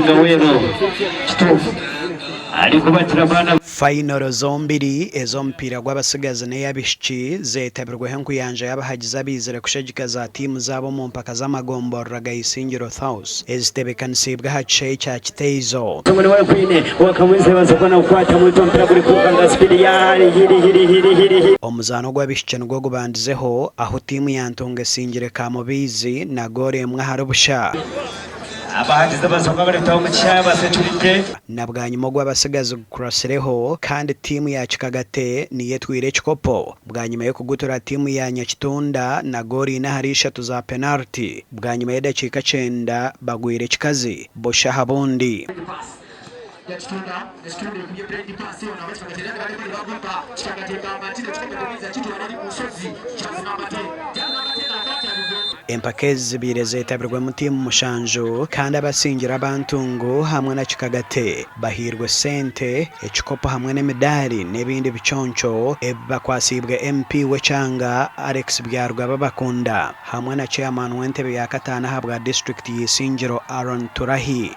Kawero kituufu arikubatira abaana. Fayinoro zombiri ez'omupiira gw'abatsigazi n'ey'abaishiki zeetabirweho enkuyanja y'abahagizi abaizire kushagika za tiimu zaabo omu mpaka z'amagomborora ga Isingiro South ezitebeekanisiibwe aha kishaayi kya Kiteizo. Omuzaano gw'abaishiki nigwo gubandizeho ahu tiimu ya Ntunga esingire Kamubaizi na goolo emwe ahari busha. Abahagizi abazungu abarikutuha omugisha basecuritye. Na bwanyima ogw'abatsigazi gukuratsireho kandi tiimu ya Kikagate niyo etwire ekikopo bwanyima y'okugutura tiimu ya Nyakitunda na goolo ina ahari ishatu za penariti bwanyima y'edakiika kyenda bagwire ekikazi busha aha bundi. Empaka ezi zibaire zeetabirwemu tiimu mushanju kandi abatsingire aba Ntungu hamwe na Kikagate bahairwe sente, ekikopo hamwe n'emidaari n'ebindi biconco ebi bakwatsiibwe MP w'ekyanga Alex Byarugaba Bakunda. Hamwe na Chairman w'entebe ya kataano ahabwa disiturikiti ya Isingiro Aaron Turahi.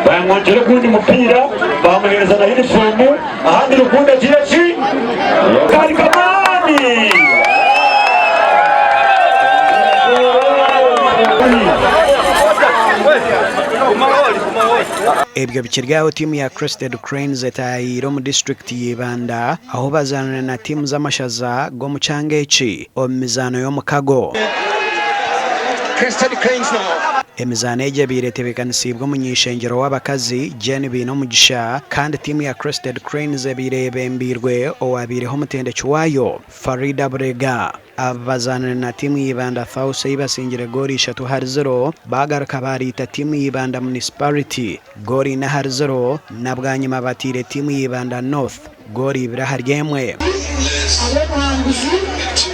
Bamwongyera ogundi mupiira bamuheereza na yunifoomu ahandi Rukundo agiire ki? Kari kamaani! Ebyo bikiri aho tiimu ya Crested Cranes etaahiire omu disiturikiti ya Ibanda ahu bazaanire na tiimu z'amashaza g'omu kyanga eki omu mizaano y'omukago. Emizaano egi ebaire etebeekanisiibwe omuny'eishengyero w'abakazi, Jane Bainomugisha kandi tiimu ya Crested Cranes ebaire eyebembeirwe owabaireho omutendeki waayo, Faridah Burega. Aba bazaanire na tiimu ya Ibanda Thousa ei basingire goolo ishatu ahari ziro, baagaruka baariita tiimu ya Ibanda Municipality goolo ina ahari ziro na bwanyima bataire tiimu ya Ibanda North goolo ibiri ahari emwe. Ab'obuhanguzi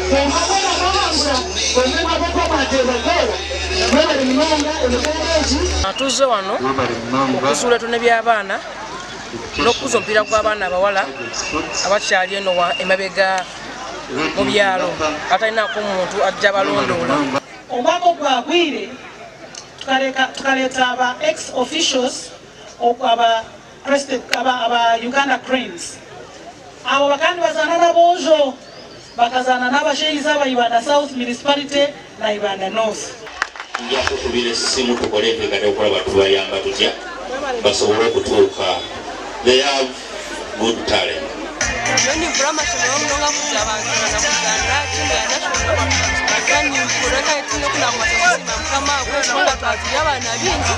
kwonka boona baahangura obumwe bw'abokuba baateerwa goolo mwebare munonga emizaano egi. Tuzze wano okuzuula ebitone by'abaana n'okukuza omupiira gw'abaana abawala abakyali eno emabega mu byalo abatalinaako muntu ajja balondoola. Omwaka ogwahweire tukareeta aba ex officials aba aba Uganda Cranes. Abo bakaba nibazaana n'aboojo, bakazaana n'abashaija aba Ibanda South Municipality na Ibanda North. Nja kukubira esimu tukole enteekateeka okulaba tubayamba tutya basobole okutuuka they have good talent. Nyowe nimpurira amashemererwa munonga kugira banzana kuzaanira aha tiimu ya national haza nimpurira kandi tihaine oku naakubaasa kusiima mukama ahabw'enshonga twaba turi abaana baingi.